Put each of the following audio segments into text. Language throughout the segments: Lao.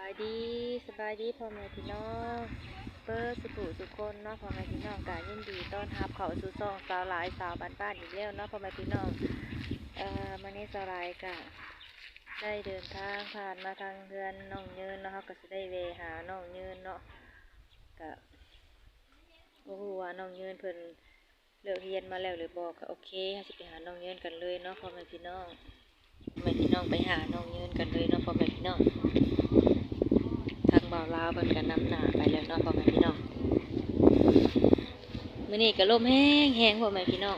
ສະບາຍດີ ສະບາຍດີພໍ່ແມ່ພີ່ນ້ອງເບິດສຸຜູ້ສຸຄົນເນາະ. ພໍ່ແມ່ພີ່ນ້ອງກະຍິນດີຕ້ອນຮັບເຂົ້າສູ່ຊ່ອງສາວຫຼາຍສາວບ້ານໆອີກແລ້ວເນາະ ພໍ່ແມ່ພີ່ນ້ອງ. ເອີ ມື້ນີ້ສາວຫຼາຍກະໄດ້ເດີນທາງຜ່ານມາທາງເຮືອນນ້ອງເຍີນເນາະ, ເຮົາກະຊິໄດ້ແວ່ຫານ້ອງເຍີນເນາະ. ກະບໍ່ຮູ້ວ່ານ້ອງເຍີນເພິ່ນ ເລີກຮຽນມາແລ້ວຫຼືບໍ່ ກະໂອເຄ ເຮົາຊິໄປຫານ້ອງເຍີນກັນເລີຍເນາະ ພໍ່ແມ່ພີ່ນ້ອງ. ພໍ່ແມ່ພີ່ນ້ອງໄປຫານ້ອງເຍີນກັນເລີຍເນາະ ພໍ່ແມ່ພີ່ນ້ອງ. ທາງບ່າວລາວເພິ່ນກະນຳໜ້າໄປແລ້ວເນາະ ພໍ່ແມ່ພີ່ນ້ອງ. ມື້ນີ້ກະລົມແຮງໆ ພໍ່ແມ່ພີ່ນ້ອງ.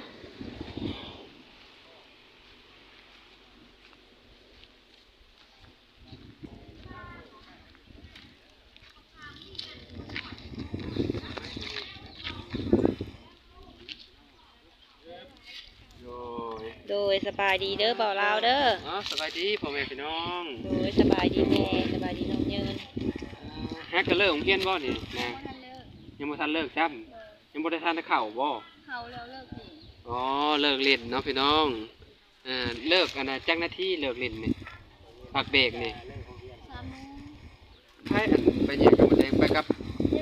ໂດຍ ໂດຍ ສະບາຍດີເດີບ່າວລາວເດີ. ເນາະ ສະບາຍດີພໍ່ແມ່ພີ່ນ້ອງ. ໂດຍ ສະບາຍດີແມ່ ສະບາຍດີນ້ອງເຍີນ. ຫາກະເລີກໂຮງຮຽນບໍ່ນີ້ນາງ? ຍັງບໍ່ທັນເລີກຊ້ຳ. ຍັງບໍ່ໄດ້ທານເຂົ້າບໍ່? ເຂົ້າແລ້ວ ເລີກຫຼິ້ນ. ອໍ ເລີກຫຼິ້ນເນາະພີ່ນ້ອງ. ເອີ ເລີກອັນນະ ຈັກນາທີເລີກຫຼິ້ນນີ້ ພັກເບກນີ້? ສາມໂມງ. ໃຜອັນໄປຫຍັງກັບໝູ່ແດງ ໄປກັບ ໄ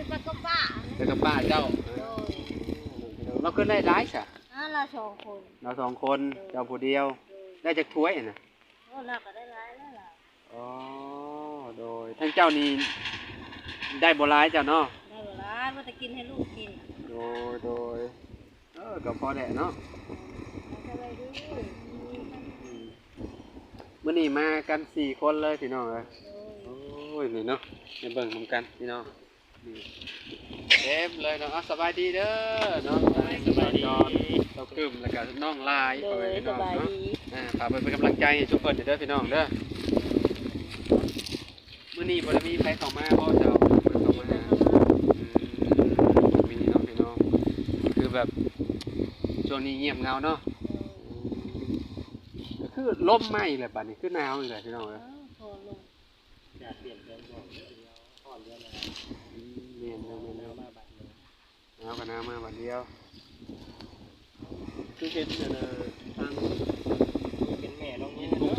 ປກັບປ້າ ໄປກັບປ້າເຈົ້າ? ໂດຍ. ລາວຄືໄດ້ຫຼາຍຊະ? ລາວສອງຄົນ ລາວສອງຄົນ. ໂດຍ. ເຈົ້າຜູ້ດຽວ. ໂດຍ. ໄດ້ຈັກຖ້ວຍຫັ້ນນະ? ໂອ້ ລາວກະໄດ້ຫຼາຍແລ້ວລະ. ອໍ ໂດຍ. ທາງເຈົ້ານີ້ໄດ້ບໍ່ຫຼາຍເຈົ້າເນາະ? ໄດ້ບໍ່ຫຼາຍ ວ່າແຕ່ກິນໃຫ້ລູກກິນ. ໂດຍ ໂດຍ. ເອີ ກະພໍແຫຼະເນາະ. ສະບາຍດີ. ອືມ ມື້ນີ້ມາກັນສີ່ຄົນເລີຍພີ່ນ້ອງເອີຍ. ໂດຍ. ໂອ້ຍ ນີ້ເນາະ ມາເບິ່ງນຳກັນພີ່ນ້ອງ. ນີ້ເຕັມເລີຍເນາະ. ເອົາ ສະບາຍດີເດີເນາະ. ສະບາຍດີ ສະບາຍດີ. ສາວກຶ້ມ ແລ້ວກະນ້ອງລາຍ. ໂດຍ. ພໍ່ແມ່ພີ່ນ້ອງເນາະ. ສະບາຍດີ. ອ່າ ຝາກເພິ່ນເປັນກຳລັງໃຈໃຫ້ຊຸມເພິ່ນເດີພີ່ນ້ອງເດີ. ມື້ນີ້ບໍ່ໄດ້ມີໃຜເຂົ້າມາບໍ່ເຈົ້າ? ບໍ່ໄດ້ເຂົ້າມາ. ອືມ ບໍ່ມີເນາະພີ່ນ້ອງ. ຄືແບບຊ່ວງນີ້ງຽບເຫງົາເນາະ. ອືມ ກະຄືລົມມາອີກແລ້ວບາດນີ້ ຄືໜາວອີກແລ້ວພີ່ນ້ອງເອີຍ. ເອີ ລມ ອາກາດປ່ຽນແປງບໍ່ ຮ້ອນເດືອນ. ອືມ ແມ່ນໆໆ. ໜາວກະໜາວມາບາດດຽວ. ຄືເຫັນອັນນະ ທາງ ເປັນແມ່ນ້ອງເຍນເນາະ.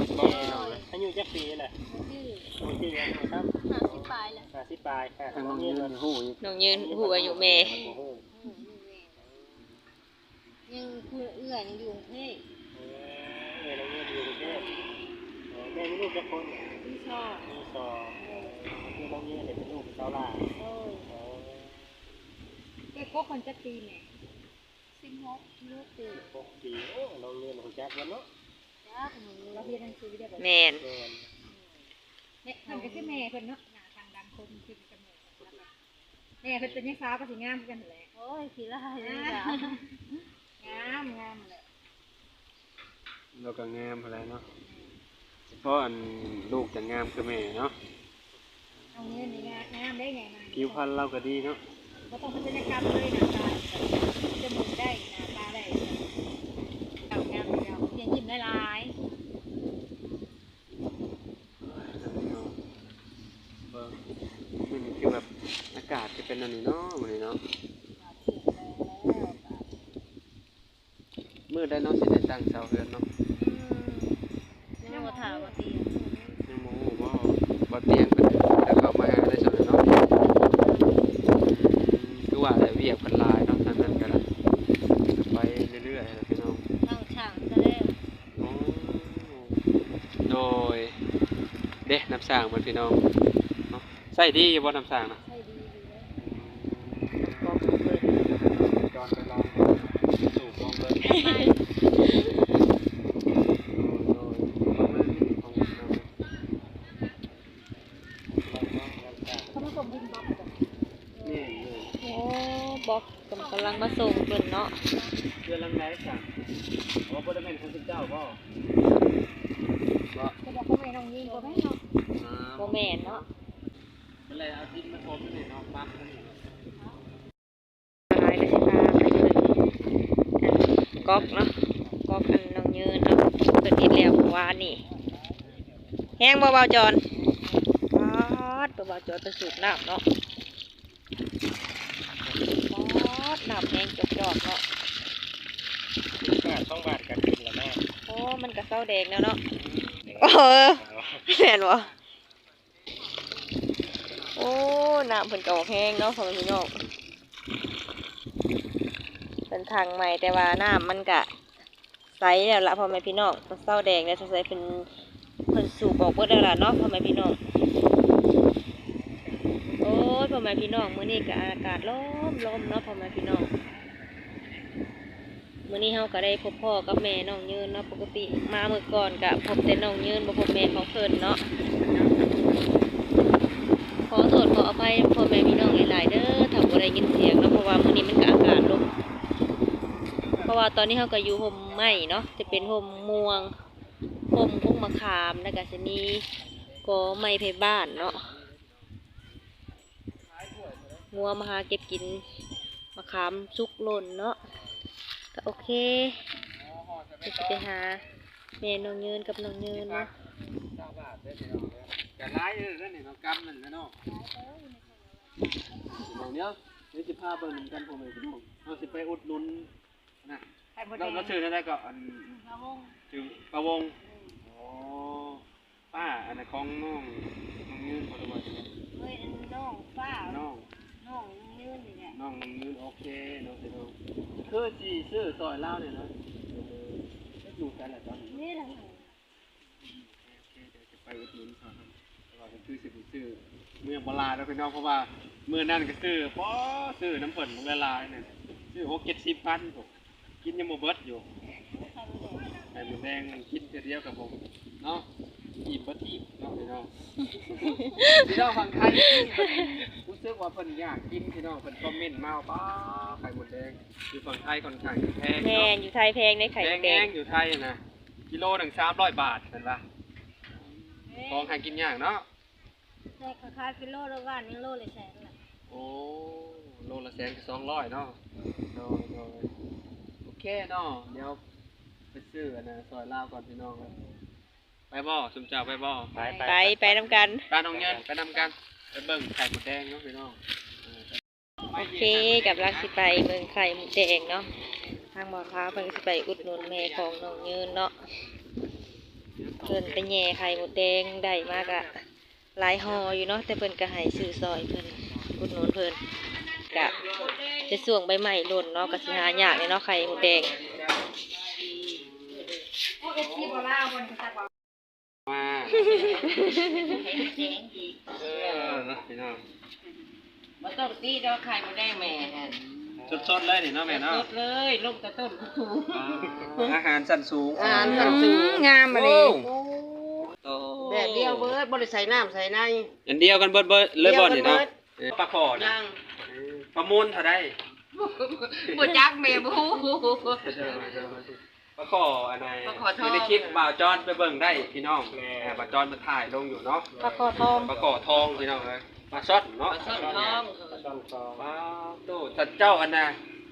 ອາຍຸຈັກປີແຫຼະ? ບໍ່ຈື່ ບໍ່ຈື່ອາຍຸຊ້ຳ. ຫ້າສິບປາຍແຫຼະ. ຫ້າສິບປາຍ. ທາງນ້ອງເຍນຮູ້ອີກ. ນ້ອງເຍນຮູ້ອາຍຸແມ່. ບໍ່ຮູ້. ອືມ ຍັງ ເອື້ອຍຍັງຢູ່ກຸງເທບ. ເອີ ເອື້ອຍນ້ອງເຍນຢູ່ກຸງເທບ. ເອີ ແມ່ມີລູກຈັກຄົນ? ມີສອງ. ມີສອງ. ເອີ ຄືນ້ອງເຍນນີ້ເປັນລູກສາວຫຼ້າ. ໂດຍ. ເອີ ເອື້ອຍກົກເພິ່ນຈັກປີແມ່? ສິບຫົກ. ສິບຫົກປີ. ໂອ້ ນ້ອງເຍນຮູ້ຈັກເພິ່ນເນາະ. ຈັກ ລາວຮຽນໜັງສືຢູ່ເດ້. ແມ່ນ ແມ່ນ. ເພິ່ນກະຄືແມ່ເພິ່ນເນາະ ໜ້າທາງດຳຄົມຄືກັບແມ່. ແມ່ເພິ່ນເປັນຍາຍສາວກະຊິງາມຄືກັນຫັ້ນແຫຼະ. ໂອ້ຍ ຂີ້ລ້າຍເລີຍ. ງາມ ງາມແຫຼະ. ລາວກະງາມຫັ້ນແຫຼະເນາະ. ສະເພາະອັນລູກຈັ່ງງາມຄືແມ່ເນາະ. ເອົາເງິນນີ້ງາມເດ້ ໃຫຍ່ມາ ຜິວພັນລາວກະດີເນາະ. ບໍ່ຕ້ອງສັນຍະກຳເລີຍ ໜ້າຕາຈະໝູນໄດ້ ໜ້າຕາໄດ້. ເຈົ້າງາມຢູ່ແລ້ວ ເພິ່ນຍິ້ມຫຼາຍໆ. ເບິ່ງ ມື້ນີ້ຄືແບບອາກາດຄືເປັນແນວນີ້ເນາະ ມື້ນີ້ເນາະ. ມື້ໃດເນາະຊິໄດ້ຕັ້ງເສົາເຮືອນເນາະ? ອືມ ຍັງບໍ່ຖ້າບໍ່ຕຽງ. ຍັງບໍ່ຮູ້ບໍ່ ບໍ່ຕຽງເພິ່ນເຂົ້າມາຫາໄດ້ສ່ຳໃດເນາະ. ອືມ ຄືວ່າແຫຼະ ວຽກເພິ່ນຫຼາຍເນາະ ທາງນັ້ນກະໄດ້ ໄປເລື້ອຍໆແຫຼະພີ່ນ້ອງ. ທາງຊ່າງກະແລ້ວ. ໂອ້ ໂດຍ ເດ້ ນ້ຳສ້າງເພິ່ນພີ່ນ້ອງເນາະ. ໃຊ້ດີຢູ່ບໍ່ນ້ຳສ້າງນະ? ໃຊ້ດີຢູ່ເດ້. ອືມ ກອງເປີດ ຈອນໄປລອງເບິ່ງ ສູບລອງເບິ່ງ. ໂດຍ ປະມານນີ້ຂອງເຮົາ ເຂົາມາສົ່ງດິນບລັອກ. ແມ່ນໆ. ໂອ້ ບລັອກກຳ ກຳລັງມາສົ່ງເພິ່ນເນາະ. ເຮືອນຫຼັງໃດຊະ? ອໍ ບໍ່ໄດ້ແມ່ນຂອງເຈົ້າບໍ່? ບໍ່ ຈະບອກຂອງແມ່ນ້ອງຍິງ ບໍ່ແມ່ນເນາະ. ອ່າ ບໍ່ແມ່ນເນາະ. ເພິ່ນເລີຍເອົາດິນມາຖົມນີ້ເນາະ ປັກນີ້. ຫຼາຍກະຊິພາໄປເບິ່ງອັນກອກເນາະ ກອກອັນນ້ອງເຍີນເນາະ ເພິ່ນເຮັດແລ້ວມື້ວານນີ້. ແຮງບໍ່ບ່າວຈອນ? ປາດ ບ່າວຈອນໄປສູບນ້ຳເນາະ. ປາດ ນ້ຳແຮງຈອກໆເນາະ. ບາດສອງບາດກະກິນແລ້ວເນາະ. ໂອ້ ມັນກະເຊົາແດງແລ້ວເນາະ. ອືມ ເອີ ແມ່ນບໍ່? ເອົາ ໂອ້ ນ້ຳເພິ່ນກໍອອກແຮງເນາະ ພໍ່ແມ່ພີ່ນ້ອງ. ເປັນຖັງໃໝ່ ແຕ່ວ່ານ້ຳມັນກະໃສແລ້ວລະ ພໍ່ແມ່ພີ່ນ້ອງ. ເຊົາແດງແລ້ວ ສົງໄສເພິ່ນ ເພິ່ນສູບອອກເບິດແລ້ວລະເນາະ ພໍ່ແມ່ພີ່ນ້ອງ. ໂອ້ຍ ພໍ່ແມ່ພີ່ນ້ອງ ມື້ນີ້ກະອາກາດລົມໆເນາະ ພໍ່ແມ່ພີ່ນ້ອງ. ມື້ນີ້ເຮົາກໍໄດ້ພົບພໍ້ກັບແມ່ນ້ອງຍືນເນາະ. ປົກກະຕິມາມື້ກ່ອນກະພົບແຕ່ນ້ອງຍືນ ບໍ່ພົບແມ່ຂອງເພິ່ນເນາະ. ຂໍໂທດຂໍອະໄພພໍ່ແມ່ພີ່ນ້ອງຫຼາຍໆເດີ ຖ້າບໍ່ໄດ້ຍິນສຽງເນາະ ເພາະວ່າມື້ນີ້ມັນກະອາກາດລົມ. ເພາະວ່າຕອນນີ້ເຮົາກໍຢູ່ຮົ່ມໄມ້ເນາະ ຈະເປັນຮົ່ມມ່ວງ ຮົ່ມພວງມະຂາມ ແລ້ວກໍຊິມີກໍໄມ້ໄຜ່ບ້ານເນາະ. ງົວມາຫາເກັບກິນມະຂາມສຸກຫຼົ່ນເນາະ. ກໍໂອເຄ ດຽວຊິໄປຫາແມ່ນ້ອງຍືນກັບນ້ອງຍືນເນາະ. ຈະຫຼາຍເດີນີ້ເນາະ ກຳນັ້ນແຫຼະເນາະ. ດຽວ ດຽວຊິພາເບິ່ງນຳກັນ ພໍ່ແມ່ພີ່ນ້ອງ ເຮົາຊິໄປອຸດໜູນນະ. ລາວ ລາວຊື່ແນວໃດກໍ ອັນ ປາວົງ ຊື່ປາວົງ. ອໍ ປ້າ ອັນນັ້ນຂອງນ້ອງ ນ້ອງຍືນບໍ່ ຫຼືວ່າຈັ່ງໃດ? ເອີຍ ອັນນ້ອງປ້າ ນ້ອງ ນ້ອງຍືນນີ້ແຫຼະ ນ້ອງຍືນ. ໂອເຄເນາະ ພີ່ນ້ອງ. ຄືຊິຊື້ຊ່ອຍລາວນີ້ນະ. ເອີ ຢູ່ໃສລະຕອນນີ້? ນີ້ລະ. ໂອເຄ ໂອເຄ ດຽວຈະໄປອຸດໜູນເຂົາ ແຕ່ວ່າກໍຄືຊິໄປຊື້ ມື້ບໍ່ຫຼາຍດອກ ພີ່ນ້ອງ ເພາະວ່າມື້ນັ້ນກໍຊື້ ປໍ ຊື້ນຳເພິ່ນບັກຫຼາຍໆ ນັ້ນ ຊື້ຫົກເຈັດສິບພັນ ກິນຍັງບໍ່ເບິດຢູ່. ໄຂ່ມົດແດງກິນເທື່ອດຽວກໍບໍ່ເນາະ ອີ່ມບໍ່ຖີບເນາະ ພີ່ນ້ອງ. ພີ່ນ້ອງຝັ່ງໄທນີ້ ຮູ້ສຶກວ່າເພິ່ນຢາກກິນ ພີ່ນ້ອງ ເພິ່ນຄອມເມັນມາວ່າ ປ້າ ໄຂ່ມົດແດງ ຢູ່ຝັ່ງໄທຂ້ອນຂ້າງຊິແພງເນາະ. ແມ່ນ ຢູ່ໄທແພງເດ້ໄຂ່ມົດແດງ ແພງແຮງຢູ່ໄທນະ. ກິໂລໜຶ່ງສາມຮ້ອຍບາດ ເຫັນປະ? ຂອງຫາກິນຍາກເນາະ. ແຕ່ເຂົາຂາຍເປັນໂລ ລະບ້ານຍັງໂລລະແສນລະ. ໂອ້ ໂລລະແສນກໍສອງຮ້ອຍເນາະ. ໂດຍ ໂດຍ ໂອເຄເນາະ. ດຽວໄປຊື້ອັນນ່າ ຊ່ອຍລາວກ່ອນ ພີ່ນ້ອງ. ໄປບໍ່? ຊຸມເຈົ້າໄປບໍ່? ໄປ ໄປ ໄປນຳກັນ. ໄປນ້ອງຍືນ ໄປນຳກັນ ໄປເບິ່ງໄຂ່ມົດແດງເນາະ ພີ່ນ້ອງ. ເອີ ໂອເຄ ກຳລັງຊິໄປເບິ່ງໄຂ່ມົດແດງເນາະ. ທາງບ່າວພາວເພິ່ນກໍຊິໄປອຸດໜູນແມ່ຂອງນ້ອງຍືນເນາະ. ເພິ່ນໄປແຍ່ໄຂ່ມົດແດງໄດ້ມາກະຫຼາຍຫໍ່ຢູ່ເນາະ ແຕ່ເພິ່ນກໍໃຫ້ຊື້ຊ່ອຍເພິ່ນ ອຸດໜູນເພິ່ນ. ກະຈະຊ່ວງໃບໄມ້ຫຼົ່ນເນາະ ກະຊິຫາຍາກແດ່ເນາະ ໄຂ່ມົດແດງ. ມາ ເອີ ເນາະ ພີ່ນ້ອງ ບໍ່ຕ້ອງຕີດອກ ໄຂ່ມົດແດງແມ່ຫັ້ນ ສົດໆເລີຍນີ້ເນາະແມ່ເນາະ. ສົດເລີຍ ລົງແຕ່ຕົ້ນພູ. ອາ ອາຫານຊັ້ນສູງ ອາຫານຊັ້ນສູງ ອືມ ງາມອັນນີ້. ໂອ້ ໂອ້ ແບບດຽວເບິດ ບໍ່ໄດ້ໃສ່ນ້ຳໃສ່ໃນ ອັນດຽວກັນເບິດໆເລີຍບໍ່ນີ້ເນາະ. ເອີ ປາຂໍນະ ປາມູນເທົ່າໃດ? ບໍ່ຈັກ ແມ່ບໍ່ຮູ້. ປາຂໍອັນໃດ ປາຂໍທອງ ຢູ່ໃນຄລິບບ່າວຈອນໄປເບິ່ງໄດ້ພີ່ນ້ອງ. ແມ່ນ ເອີ ບ່າວຈອນເພິ່ນຖ່າຍລົງຢູ່ເນາະ ປາຂໍທອງ ປາຂໍທອງພີ່ນ້ອງເອີຍ. ປາຊ່ອນເນາະ ປາຊ່ອນທອງ ປາຊ່ອນທອງ. ປາໂຕ ທ່ານເຈົ້າອັນນ່າ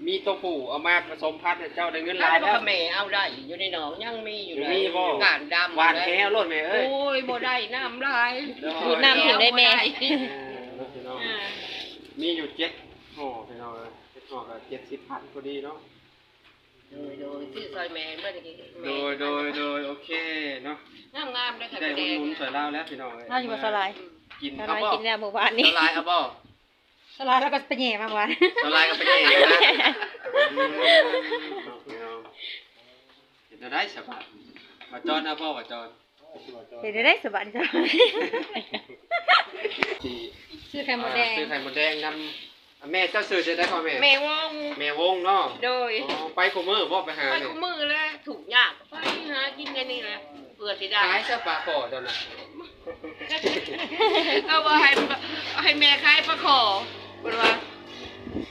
ມີຕົວຜູ້ເອົາມາປະສົມພັນໃຫ້ເຈົ້າໄດ້ເງິນຫຼາຍແລ້ວ. ແມ່ເອົາໄດ້ຢູ່ໃນໜອງ ຍັງມີຢູ່ ມີບໍ່? ກ້ານດຳ ຫວ່ານແຫໂລດແມ່ເອີຍ. ໂອ້ຍ ບໍ່ໄດ້ ນ້ຳຫຼາຍ ດູດນ້ຳຖິ້ມໄດ້ແມ່. ເອີ ເນາະ ພີ່ນ້ອງ ອ່າ ມີຢູ່ເຈັດຫໍ່ພີ່ນ້ອງເອີຍ. ເຈັດຫໍ່ກໍເຈັດສິບພັນພໍດີເນາະ. ໂດຍ ໂດຍ ຊື້ຊ່ອຍແມ່ເມື່ອກີ້. ໂດຍ ໂດຍ ໂດຍ ໂອເຄເນາະ. ງາມໆເດີ ໄດ້ອຸດໜູນຊ່ອຍລາວແລ້ວພີ່ນ້ອງເອີຍ. ລາວຢູ່ບໍ່ ສາວລາຍ? ກິນ ສາວລາຍກິນແລ້ວມື້ວານນີ້. ສາວລາຍເອົາບໍ່? ສາວລາຍລາວກໍໄປແຍ່ມາວານ. ສາວລາຍກໍໄປແຍ່ມາ. ອືມ ພີ່ນ້ອງ ເຮັດແນວໃດສະບາດ ບ່າວຈອນເອົາບໍ່ ບ່າວຈອນ? ເຮັດໄດ້ສະບາດນີ້ ຊື້ໄຂ່ມົດແດງ ອ່າ ຊື້ໄຂ່ມົດແດງນຳ. ແມ່ເຈົ້າຊື່ຈັ່ງໃດກໍແມ່? ແມ່ວົງ ແມ່ວົງເນາະ. ໂດຍ ອໍ ໄປຄູ່ມື້ບໍ່ ໄປຫາ? ໄປຄູ່ມື້ແຫຼະ ທຸກຍາກໄປຫາກິນແນວນີ້ແຫຼະ ເພື່ອຊິໄດ້. ຂາຍຊະປາຂໍເຈົ້ານະ. ເອົາ ວ່າໃຫ້ ໃຫ້ແມ່ຂາຍປາຂໍ ເພິ່ນວ່າ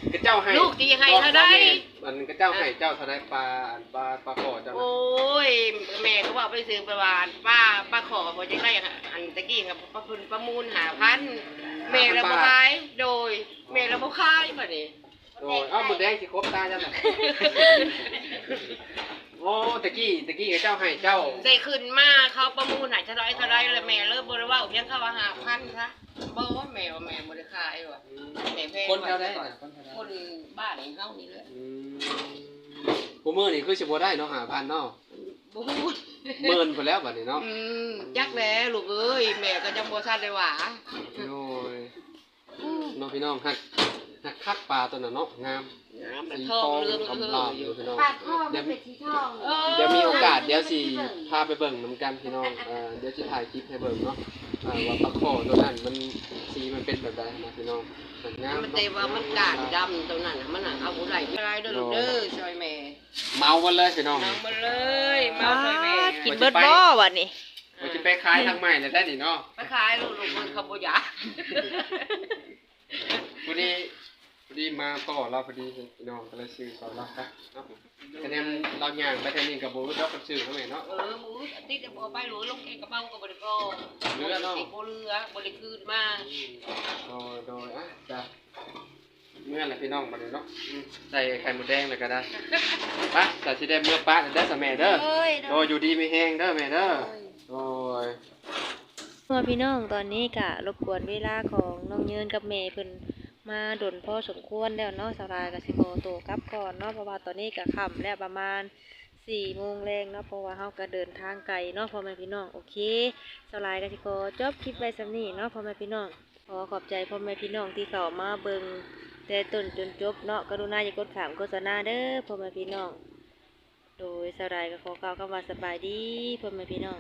ເຂົາເຈົ້າໃຫ້ ລູກຊິໃຫ້ເທົ່າໃດ? ອັນເຂົາເຈົ້າໃຫ້ເຈົ້າເທົ່າໃດ ປາ ອັນປາ ປາຂໍເຈົ້ານະ? ໂອ້ຍ ແມ່ກໍເວົ້າໄປຊື່ ໄປວ່າອັນປາ ປາຂໍເພິ່ນຢາກໄດ້ ອັນຕະກີ້ ປາ ເພິ່ນປະມູນຫ້າພັນ ແມ່ລະບໍ່ຂາຍ. ໂດຍ ແມ່ລະບໍ່ຂາຍບາດນີ້. ໂດຍ ເອົ້າ ມົດແດງຊິຄົບຕາເຈົ້ານະ. ໂອ້ ຕະກີ້ ຕະກີ້ເຂົາເຈົ້າໃຫ້ເຈົ້າ ໄດ້ຂຶ້ນມາ ເຂົາປະມູນໃຫ້ເທົ່າໃດເທົ່າໃດ ແລ້ວແມ່ເລີຍບໍ່ໄດ້ເວົ້າຫຍັງ ເຂົາວ່າຫ້າພັນຊະ. ບໍ່ ແມ່ວ່າແມ່ບໍ່ໄດ້ຂາຍວ່າ ອືມ ແມ່ແພງ. ຄົນແຖວໃດນະ? ຄົນແຖວ ຄົນບ້ານເຮົານີ້ແຫຼະ. ອືມ ຄູ່ມື້ນີ້ຄືຊິບໍ່ໄດ້ເນາະ ຫ້າພັນເນາະ. ບໍ່ຮູ້ ໝື່ນພຸ້ນແລ້ວບາດນີ້ເນາະ. ອືມ ຈັກແຫຼະລູກເອີຍ ແມ່ກໍຍັງບໍ່ທັນໄດ້ວ່າ. ໂດຍ ເນາະພີ່ນ້ອງ ຮັກ ຮັກຄັກປາຕົວນັ້ນເນາະ ງາມ ງາມ ມັນ ສີ ທອງ ທອງເຫຼືອງ ອຳລາມ ເອີ ຢູ່ພີ່ນ້ອງ ປາກຄໍມັນເປັນສີທອງ ເອີ ດຽວມີໂອກາດ ເອີ ດຽວຊິພາໄປເບິ່ງນຳກັນພີ່ນ້ອງ ເອີ ດຽວຊິຖ່າຍຄລິບໃຫ້ເບິ່ງເນາະ ເອີ ວ່າປາກຄໍຕົວນັ້ນມັນ ສີມັນເປັນແບບໃດນະພີ່ນ້ອງ ງາມ ມັນແຕ່ວ່າມັນກ້ານດຳຕົວນັ້ນນະ ມັນເອົາບໍ່ໄດ້ ຫຼາຍເດີລູກເດີ ໂດຍ ຊ່ອຍແມ່ ເມົາເບິດເລີຍພີ່ນ້ອງ ເມົາເບິດເລີຍ ເມົາຊ່ອຍແມ່ ກິນເບິດບໍ່ບັດນີ້ ວ່າຊິໄປຂາຍທາງໃໝ່ແລ້ວໄດ໋ນີ້ເນາະ ໄປຂາຍລູກ ລູກເພິ່ນເຂົາບໍ່ຢາກ ພໍດີ ພໍດີມາພໍ້ລາວພໍດີພີ່ນ້ອງ ກໍເລີຍຊື້ຊ່ອຍລາວຊະເນາະ ຄະແນນລາວຍ່າງໄປທາງນີ້ກໍບໍ່ອຶດດອກ ຄັນຊື້ເນາະແມ່ເນາະ ເອີ ບໍ່ອຶດ ອາທິດດຽວບໍ່ໄປ ລົງເອງກະເປົາກໍບໍ່ໄດ້ພໍ ເຫຼືອເນາະ ບໍ່ເຫຼືອ ບໍ່ໄດ້ຄືນມາ ໂດຍ ໂດຍ ອະ ຈ້ະ ເມືອແລ້ວພີ່ນ້ອງບັດນີ້ເນາະ ອືມ ໃສ່ໄຂ່ມົດແດງແລ້ວກໍໄດ້ ໄປ ສາຊິໄດ້ເມືອປະແລ້ວເດີສະແມ່ເດີ ໂດຍ ໂດຍ ຢູ່ດີມີແຮງເດີແມ່ເດີ ໂດຍ ໂດຍ ພໍ່ແມ່ພີ່ນ້ອງ ຕອນນີ້ກະລົບກວນເວລາຂອງນ້ອງເຍີນກັບແມ່ເພິ່ນມາດົນພໍສົມຄວນແລ້ວເນາະ ສາວຫຼາຍກະຊິຂໍໂຕກັບກ່ອນເນາະ ເພາະວ່າຕອນນີ້ກະຄ່ຳແລ້ວ ປະມານສີ່ໂມງແລງເນາະ ເພາະວ່າເຮົາກະເດີນທາງໄກເນາະ ພໍ່ແມ່ພີ່ນ້ອງ ໂອເຄ ສາວຫຼາຍກະຊິຂໍຈົບຄລິບໄວ້ສ່ຳນີ້ເນາະ ພໍ່ແມ່ພີ່ນ້ອງ ຂໍຂອບໃຈພໍ່ແມ່ພີ່ນ້ອງທີ່ເຂົ້າມາເບິ່ງແຕ່ຕົ້ນຈົນຈົບເນາະ ກະລຸນາຢ່າກົດຂ້າມໂຄສະນາເດີພໍ່ແມ່ພີ່ນ້ອງ ໂດຍ ສາວຫຼາຍກໍຂໍກ່າວຄຳວ່າສະບາຍດີພໍ່ແມ່ພີ່ນ້ອງ.